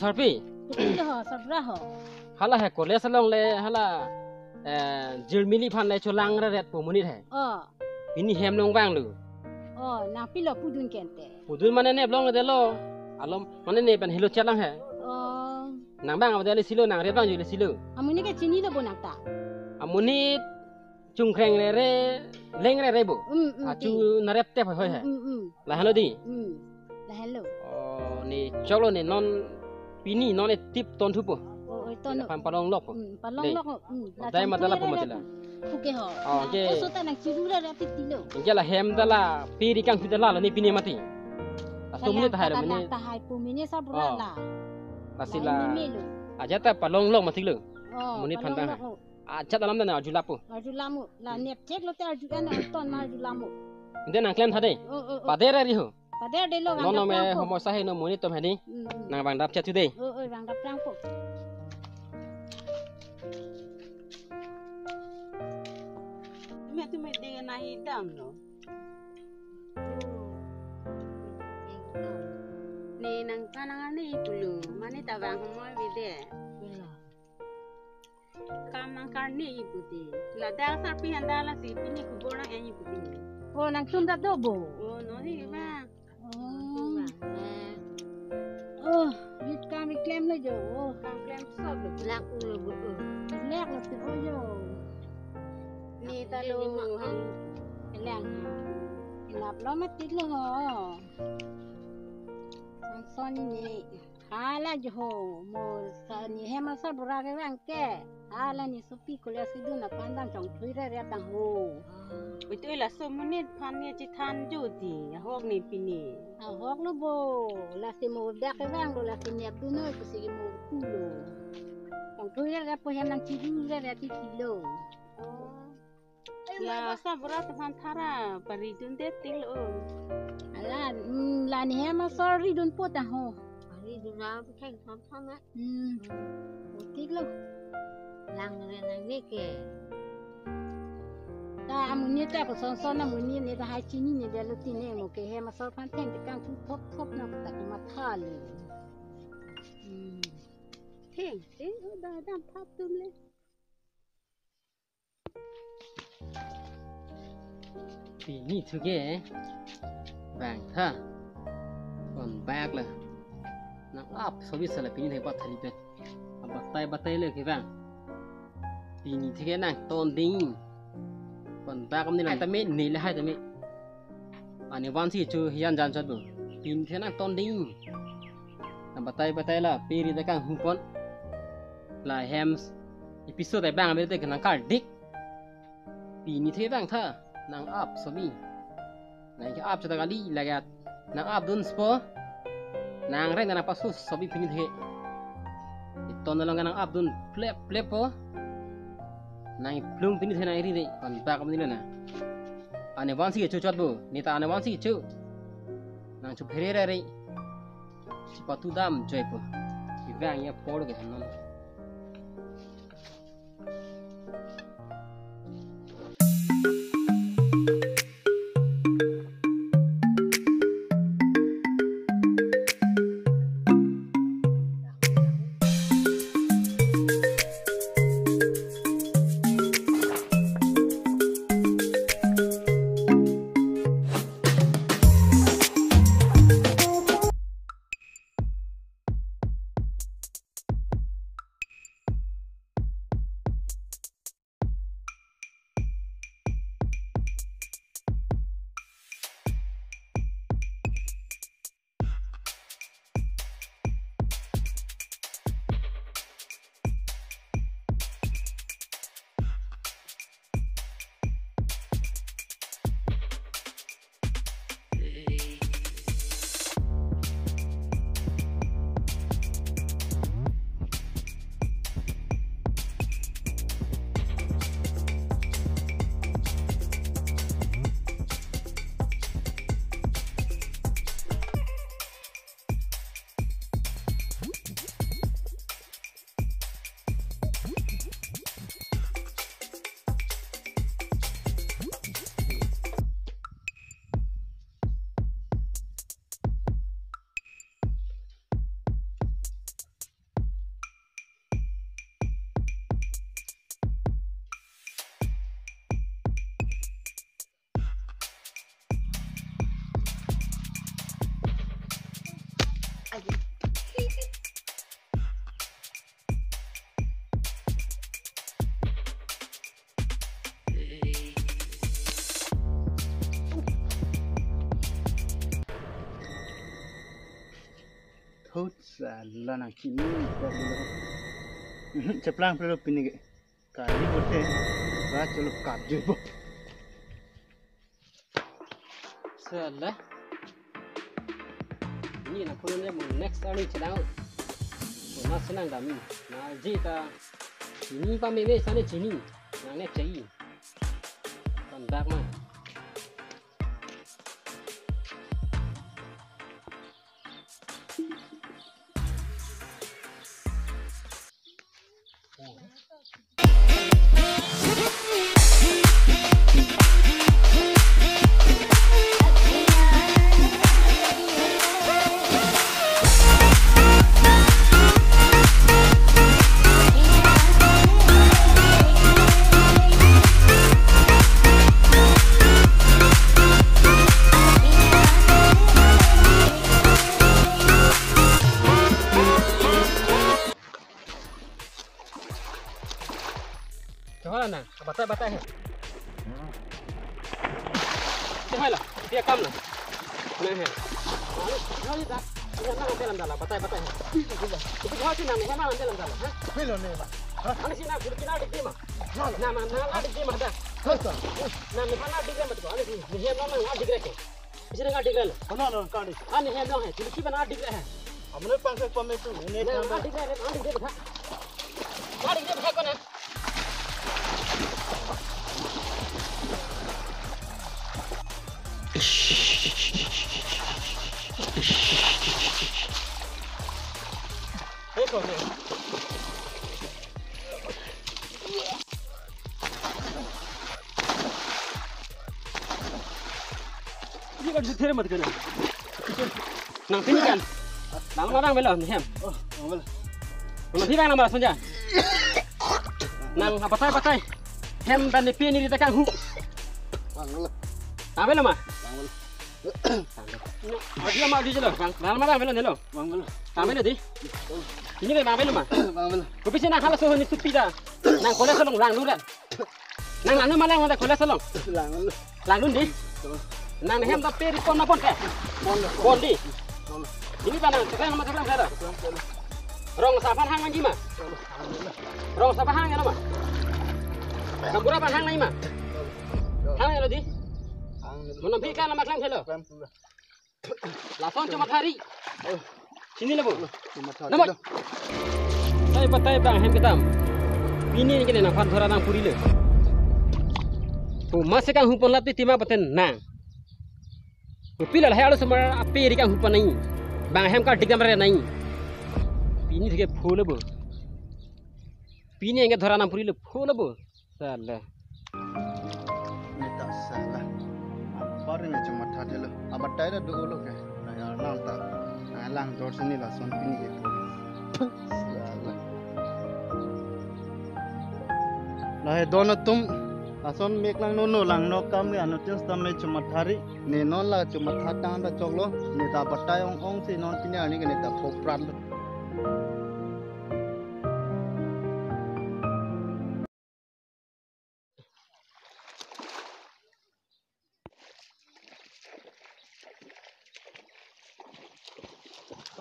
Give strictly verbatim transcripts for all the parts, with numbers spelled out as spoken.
Sarpi. Pilo ho, Sarbura ho. Hala he college along le hala, eh, Jirmili aphan le cholangre ret pu amonit he. Oh. Pini hem along vanglo. Oh, nang pilo pudun kente. Pudun mane ne blong de lo. Alom mane ne pen helo chelang he. Oh. Nang vang avede le silo, nang ret vangji le silo. Amonit ke chinilo bo nang ta. Amonit chungkreng rere, leng rere bo. Mm, mm, achu di. Narep tep hoi he. Mm, mm, mm. Lahenlo di. Mm. Lahenlo. Oh, ne choklo ne non pini non e tip ton thupo. Oh, oh, ton. Aphan palong lok po. Mm, palong lok. Mm, la dai chong matala thui po re matala. Pu ke ho. Oh, na ke. Oso ta nang chiru re ati tilo. Ke la hem ta la piri kang pita la lo ne pini mati. Atum ne tahai lo mene. Tahai pu mene Sarbura la. Lasi la. Ajat ta palong lok mati lo. Oh, amonit aphan palong ta lok. Ajat alam dan arju lapo. Arju lamo. La nep chek lote arju an ton ma arju lamo. Inde nang klem tha de. Oh, oh, oh. Pader ari ho. Pader de lo. Non nang nome dap prang po. Homosa he no monit atum he di. Hmm, hmm. Nang vang dap chat thu de. Oh, oh, vang dap prang po. Tume tume de na hi dam lo. Ne nang kanang ani pulo. Mane ta vang homoi vede. Kam nang karne ibu di. Ladak Sarpi handa lasi pini kubor nang en ibu di. Oh, nangtum ta do bo. Oh, non hi ba. Oh. Oh, rit kam rit klem lo jo. Oh. Kam klem sop lo. Lak ulo bo. Oh. Lak lo tu oh jo. Ni ta lo. Lang. Lap lo mati lo ho. Son son ni. Hala jo ho, mo sa ne hem asarbura kevang ke. Hala ne sopi kole si dun aphan dam chongthui rere tang ho. Oi tu laso monit aphan ne chethan jo di, ahok ne pini. Ahok lo bo, lasi mo dak kevang lo lasi nep dun noi pusi mo pulo. Chongthui rere po hem nang chiru rere ti tilo. Oh. La sarbura atum aphan thara pari dun det tilo. Ala, mm, la ne hem asor ri dun po ta ho. Pari dun ra theng thom thom a. Hmm. Otik lo. Lang re nang ne ke. Ta amonit ta ko son son amonit ne ta hai chini ne de lo ti ne mo ke hem asor aphan theng te kang thu thop thop na ta ko matha le. Hmm. Theng, theng, oh, da dam thap tum le. Pini thu ke vang tha. Kon bak le. Nang ap sobi sala pini thek pathari pe. Abatai batai le kevang. Pini thu ke nang ton ding. Kon bak amni lang ta me ni le hai ta me. Ani vansi chu hian jan chot bu. Pini thu nang ton ding. Nang batai batai la piri ta kang hupon. La hem episode abang abang te nang kardik. Pini thu vang tha nang ap sobi. Nang ke ap chata kali lagat. Nang ap dun spo. Nang reng nang pasu sobi pini thu. Iton along nang ap dun plep plep po. Nang plung pini thu nang ri de. Kon bak amni le na. Ani vansi chu chot bu. Ne ta ani vansi chu. Nang chu phere re re. Chipatu dam joi po. Ivang ya polo ke thanon. Sala nangkimi. Mhm, cheplang pelo pini ke. Kali bote. Ba cholo kapjoi bo. Sala. Ini na pulun ya mo next earning chenang. Mo na senang dami. Na ji ta. Ini pa meme sana chini. Nang ne chai. Pan dak ma. Chehoi la na, batai batai he. Chehoi la, dia kam la. Na he. Chehoi ta. Dia na dia lam dala, batai batai he. Chehoi si na, dia na dia lam dala, ha? Milo ne ba. Ha? Ani si na, guru kina dik di ma. Na, na, na, na dik di ma da. Ha, sa. Na, na, na dik di ma tu. Ani si, ni hem na na dik di ke. Isi na dik di lo. Ano, ano, kali. Ani hem lo he. Chili si ba na dik di he. Amne pangse pame tu. Ne na, na dik di, na dik di ha. Na dik di ha ko na. Ini kan setir mat kena. Nang sini kan. Nang orang belum hem. Oh, oh, belum. Nang sini nang malas saja. Nang apa tai apa tai. Hem dan ni pini di tekang hu. Bang, belum. Tabe lo ma. Bang, belum. Adi ma adi jelo, bang. Nang ma bang belo nelo. Bang, belum. Tabe lo di. Ini ke bang belo ma. Bang, belum. Kopi sih nang hala sohon ni supi da. Nang kole solong lang dulu kan. Nang anu malang mata kole solong. Lang, belum. Langdun di. Nang hem ta pe ri pon ma pon ke? Pon, pon. Pon di. Pon. Ini pa nang, sekarang nama sekarang saya dah. Sekarang, sekarang. Rong sapa hang nangji ma? Rong sapa hang ya nama? Kampura pa hang nangji ma? Hang ya lo di? Hang ya lo. Manam phi kan nama klang helo. Klang pura. Lason choma thari. Oh. Sini labo. Choma thari. Namot. Lo. Tai batai bang hem kedam. Pini ke nangphan thora nangpuri le. Pu masi kang hupon lati tima paten nang. Pu pila lahai alu semar ape ri kang hupon nai. Bang hem ka dikam re nai. Pini thike phu labo. Pini ke thora nangpuri le phu labo. Sala. Neta sala. Apar ne choma thathelo. Abatai ta do lo ke. Na ya nang ta. Na lang dor sini lason pini ke. Sala. Lahai don atum. Lason mek lang nono lang no kam ke anuttin stam me choma thari. Ne non la choma thatang ta choklo. Neta batai ong ong si non pini arni ke neta phopran.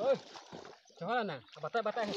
Oi, chehoi la na, batai batai.